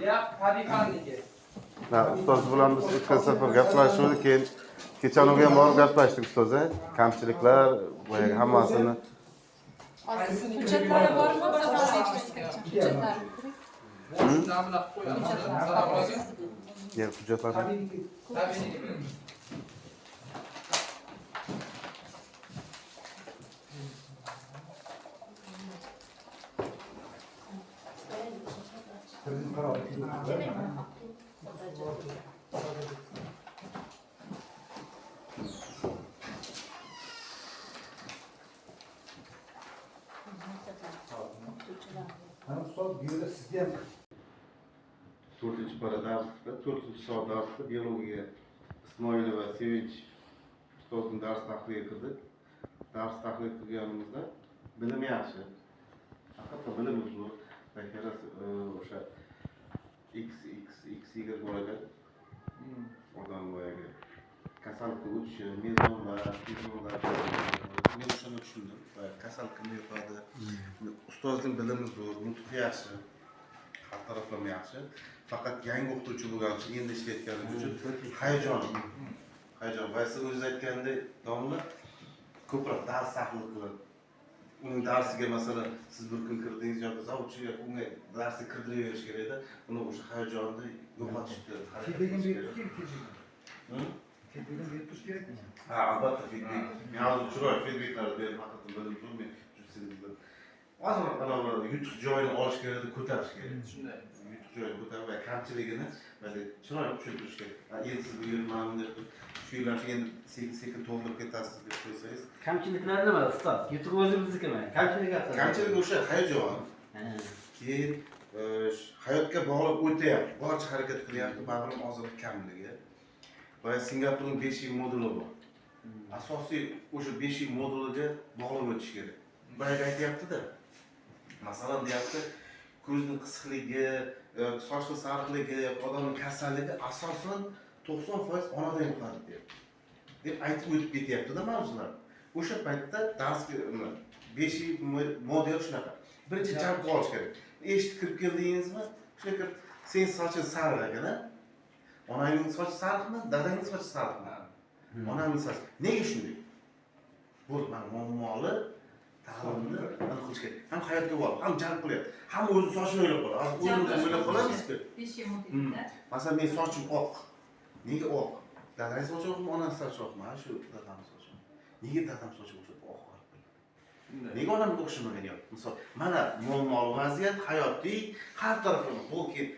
Yo'q, tabiiy. Ha, ustoz bilan biz o'tgan safar gaplashuvdik, keyin kechani ham borib gaplashdik ustoz, a? Kamchiliklar, boyagi hammasini. Hujjatlari bormi? Hujjatlari. Namuna qilib qo'yamiz. Yo'q, hujjatlar. Tabiiy. Mana ustoz, bu yerda sizga ham 4-chi para darsida, 4-soat darsida biologiya Ismoilova Sevinch ustozning dars tahlil qildi. Dars tahlil qilganimizda bilimi yaxshi. Haqiqatdan bilimi zo'r. Va o'sha X X X Y bolalar odam boyagi kasallikka o'tishi, mezonlar, mezonlar. Men o'shani tushundim. Boyagi kasal kimni yuqadi? Ustozning bilimi zo'r, nutqi yaxshi. Har taraflama yaxshi. Faqat yangi o'qituvchi bo'lgani uchun, endi ishlayotgani uchun hayajon. Hayajon. Va siz o'zingiz aytgandek, domla ko'proq dars tahlil qilib, uning darsiga masalan siz bir kun kirdingiz yoki zavchi yoki unga darsga kirdiraverish kerakda, uni o'sha hayajonni yo'qotishni harakat feedbackini qilish berib kerak. turish kerak, feedbackini. Hı? Feedbackini berib turish kerakmi? Ha, albatta feedback. Men hozir chiroyli feedbacklarni berib, haqiqatdan bilim zo'r, men juda sevindim. Ozroq anavi yutuq joyini olish kerak, ko'tarish kerak. Shunday. Yutuq joyini ko'tarib va kamchiligini mana chiroyli tushuntirish kerak. Ha, endi siz bu yil mana bunday qilib, shu yillar endi sekin sekin to'ldirib ketasiz deb qo'ysangiz. Kamchiliklar nima, ustoz? Yutuq o'zimiznikimi? Kamchilik haqida. Kamchilik o'sha hayajon. Ha. Keyin hayotga bog'liq o'tyapti, boricha harakat qilyapti, baribir ozroq kamligi. Va Singapurning 5 yil moduli bor. Asosiy o'sha 5 yil moduliga bog'lab o'tish kerak. Boyagi aytyapti-da. Masalan deyapti, ko'zni qisiqligi, sochni sariqligi, odamning kasalligi asosan 90% onadan yuqadi deyapti. Deb aytib o'tib ketyapti-da mavzular. O'sha paytda darsga 5 yil model shunaqa. Birinchi jalb qilib olish kerak. Eshitib kirib keldingizmi? Shunday kirib, sen soching sariq ekan, a? Onangning sochi sariqmi, dadangning sochi sariqmi? Onamning sochi. Nega shunday? Bu mana muammoli ta'limni aniq qilish kerak. Ham hayotga bog'liq, ham jalb qilyapti. Ham o'zini sochini o'ylab qoladi. Hozir o'zini o'ylab qolamizku. 5 yil modelida. Masalan, men sochim oq. Nega oq? Dadang sochi oqmi, onang sochi oqmi? Ha, shu dadam sochi. Nega dadam sochi o'xshab oq? Nega onamga o'xshamagan yo'q? Misol, mana muammoli vaziyat, hayotiy, har taraflama. Bu keyin